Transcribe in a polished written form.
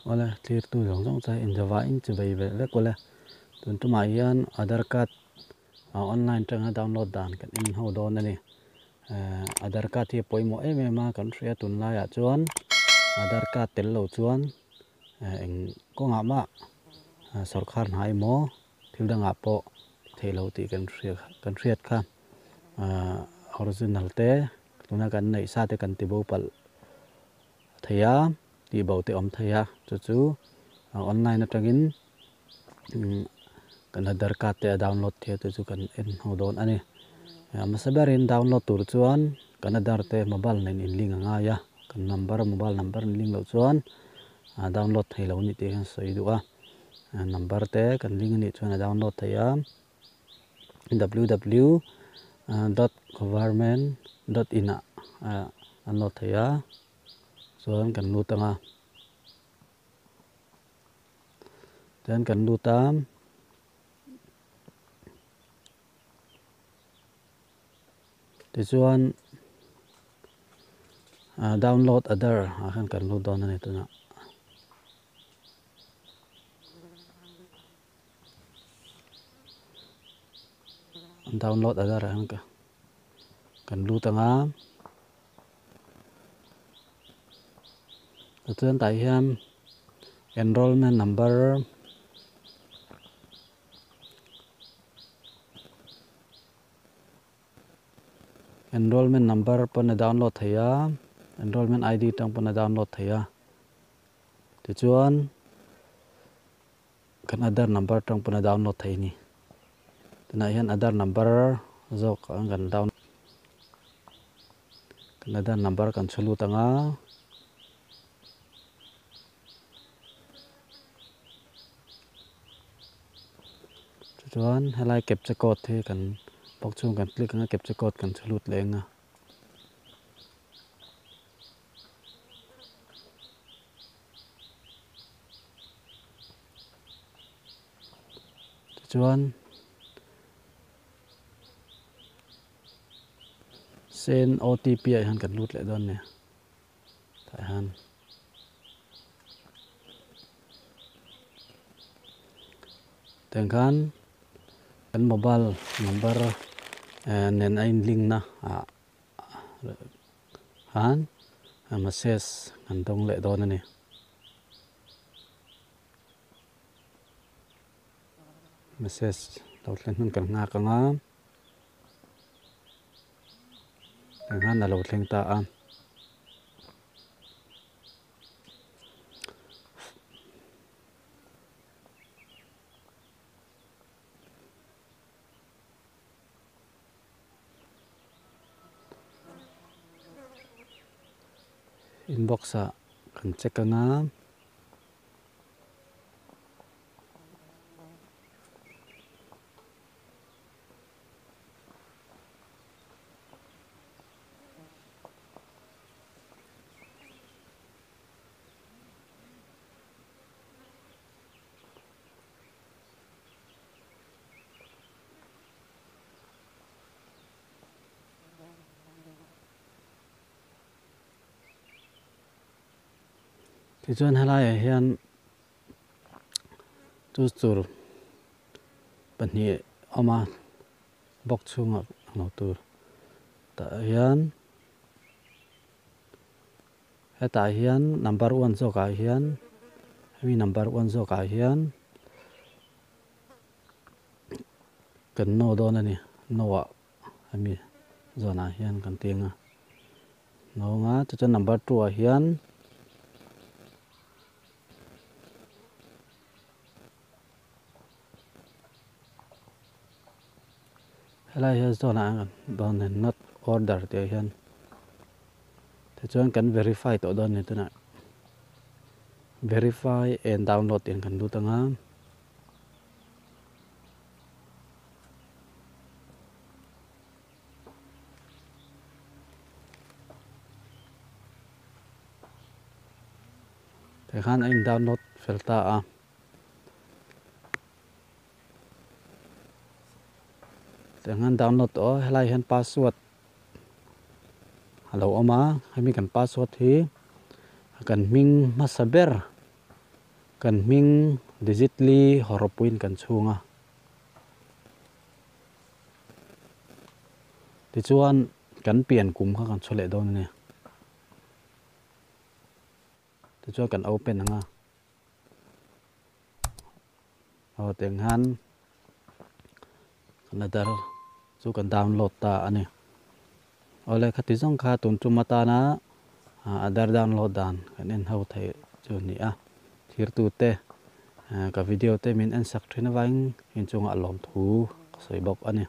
Awle thlir tu zawng zawng chu inzawah in chi vei ve vek awle tun tumah hian Aadhar card online atanga download dan kan en ho dawn a ni Aadhar card hi a pawimawh em em a kan hria tunlaiah chuan Aadhar card tel lo chuan eng kawngah mah sawrkar hna emaw thil dangah pawh theih loh tih kan hria kan hriat kha original te tuna kan neih sa te kan ti bo palh thei a tih bo te awm thei a chu chu online atangin kan Aadhar card te a download thei a chu chu kan en ho dawn a ni a hmasa berin download tur chuan kan Aadhar te mobile nen in link a ngai a kan number mobile number in link loh chuan download thei lo a ni tih hian sawi duh a number te kan link a nih chuan a download thei a ww dot government dot in ah a download thei a chuan kan lut ang a chuan kan lut a tichuan download Aadhar ah khan kan lut dawn a ni tunah. Download Aadhar ah hian kan lut ang a tichuan tah hian enrollment number enrollment number pawn a download thei a enrollment I D atang pawn a download thei a tichuan kan Aadhar number atang pawn a download thei a ni tunah hian Aadhar number zawk ang kan down kan Aadhar number kan chhu lut ang a. Chuan helai captcha code hi kan box chhung kan click anga captcha code kan chhu lut leh eng a. Tichuan send OTP ah hian kan lut leh dawn a ni tah hian. Tiang khan kan mobile number nen a in link na ah khan message kan dawng leh dawn a ni. Message lo thleng hun kan nghak ang a tiang khan a lo thleng ta a. Inbox ah kan check ang a. Tichuan helaiah hian chu tur pahnih a awm a box chhungah hmuh tur tah hian hetah hian number one zawkah hian hemi number one zawkah hian kan no dawn a ni no ah hemi zawnah hian kan ti ang a no anga tichuan number two ah hian. Helai hi zawn ah dawn a ni not order tih ah hian tichuan kan verify tawh dawn a ni tunah verify and download tih kan lut ang a. Tikhan a in download fel ta a. Tiang an download tawh a helai hian password a lo awm a hemi kan password hi kan hming hmasa ber. Kan hming digit li hawrawpuiin kan chhung a. Tichuan kan pian kum kha kan chhu leh dawn a ni. Tichuan kan open ang a. Aw tiang hian kan aadhar chu kan download ta a ni. Awle khati zawng kha tun tum atana aadhar download dan kan en ho theih chu a ni a. Thirtute ka video te min en sak thin avangin inchungah lawmthu ka sawi bawk a ni.